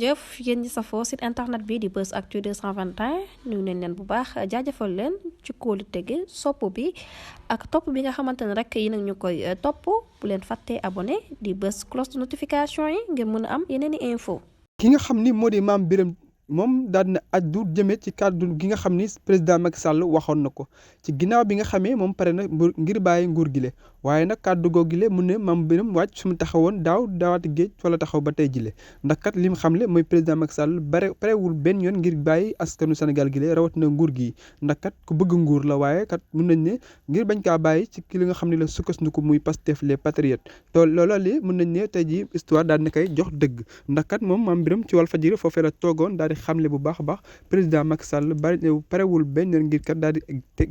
jëf yéen ñi safoo site internet bi di Buzz Actu 221 nuyu nañ leen bu baax jaajëfal leen ci kóolu tege sopp bi ak topp bi nga xamante ne rek yi nag ñu koy topp bu leen fàttee abonné di bës cloche de notification yi ngir mën a am yeneen i info ki nga xam ni moo di Mame Birame moom daal na addu jëmee ci kàddu gi nga xam ni président Macky Sall waxoon na ko ci ginnaaw bi nga xamee moom pare na ngir bàyyi nguur gi le waaye nag kàddu googu le mu ne Mame Birame wàcc fi mu taxawoon daawaati géej fa la taxaw ba tey jile ndax kat li mu xamle mooy président Macky Sall parewul benn yoon ngir bàyyi askanu Sénégal gi le rawatina nguur gi ndax kat ku bëgg nguur la waaye kat mun nañ ne ngir bañ kaa bàyyi ci ki li nga xam ne la sukkandiku muy Pastef les patriotes te loola li mun nañ ne tey ji histoire daal na koy jox dëgg ndax kat moom Mame Birame ci Walfadjri foofee la toogoon daal di xamle bu baax a baax président Macky Sall parewul benn yoon ngir kat daal di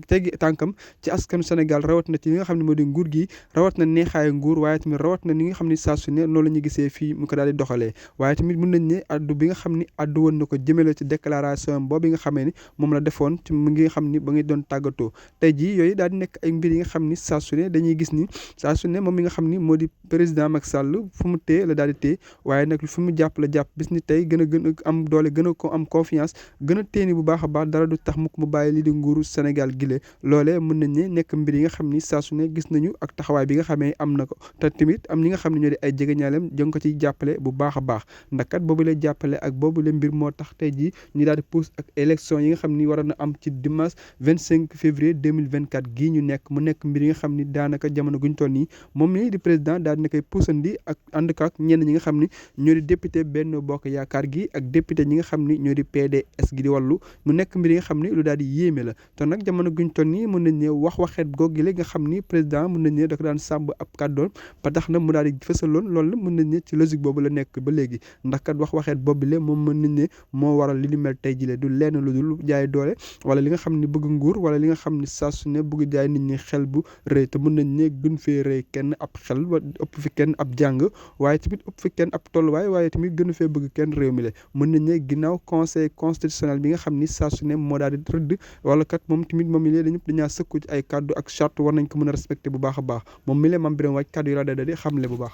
teggi tànkam ci askanu Sénégal rawat na ci li nga xam ne moo di nguur gi rawat na neexaayu nguur waaye tamit rawat na ni nga xam ne saa su ne noonu la ñu gisee fii mu ko daal di doxalee waaye tamit mën nañ ne addu bi nga xam ni addu woon na ko jëmale ci déclaration boobu nga xamee ni moom la defoon ci mu ngi xam ni ba ngay doon tàggatoo tey jii yooyu daal di nekk ay mbir yi nga xam ni saa su ne dañuy gis ni saa su ne moom mi nga xam ni moo di président Macky Sall fu mu téye la daal di téye waaye nag fu mu jàpp la jàpp bis ni tey gën a am doole gën a ko am confiance gën a téeni bu baax a baax dara du tax mukk mu bàyyi lii di nguuru Sénégal gile loolee mën nañ ne nekk mbir yi nga xam ni saa su ne gis nañu ak taxawaay bi nga xamee am na ko te tamit am ñi nga xam ne ñoo di ay jegeñaaleem jëng ko ciy jàppale bu baax a baax ndax kat boobu lay jàppale ak boobu la mbir moo tax tey jii ñu daal di pousse ak élection yi nga xam ni waroon na am ci dimanche 25 février 2024 gii ñu nekk mu nekk mbir yi nga xam ni daanaka jamono guñ toll nii moom mii di président daal dina koy puusandi ak ànd ak ñenn ñi nga xam ni ñoo di député Benno Bokk Yaakaar gi ak député ñi nga xam ni ñoo di PDS gi di wàllu mu nekk mbir yi nga xam ni lu daal di yéeme la te nag jamono guñ toll nii mën nañ ne waxeet googu la nga xam ni président mën nañ ne da ko daan sàmb ab kàddoon ba tax na mu daal di fësaloon loolu mën nañ ne ci logique boobu la nekk ba léegi ndax kat waxeet boobu le moom mën nañ ne moo waral li ni mel tey jile du lenn lu dul jaay doole wala li nga xam ni bëgg nguur wala li nga xam ni saa su ne bëgg jaay nit ñi xel bu rëy te mën nañ ne gën fee rëy kenn ab xel ba ëpp fi kenn ab jàng waaye tamit ëpp fi kenn ab tolluwaay waaye tamit gën fee bëgg kenn réew mi la mën nañ ne ginnaaw conseil constitutionnel bi nga xam ni saa su ne moo daal di rëdd wala kat moom tamit moom mi lee dañaa sëkku ci ay kàddu ak charte war nañ ko mën a respecté bu baax a baax moom mi lee Mame Birame wàcc kàddu yi la daal di xamle bu baax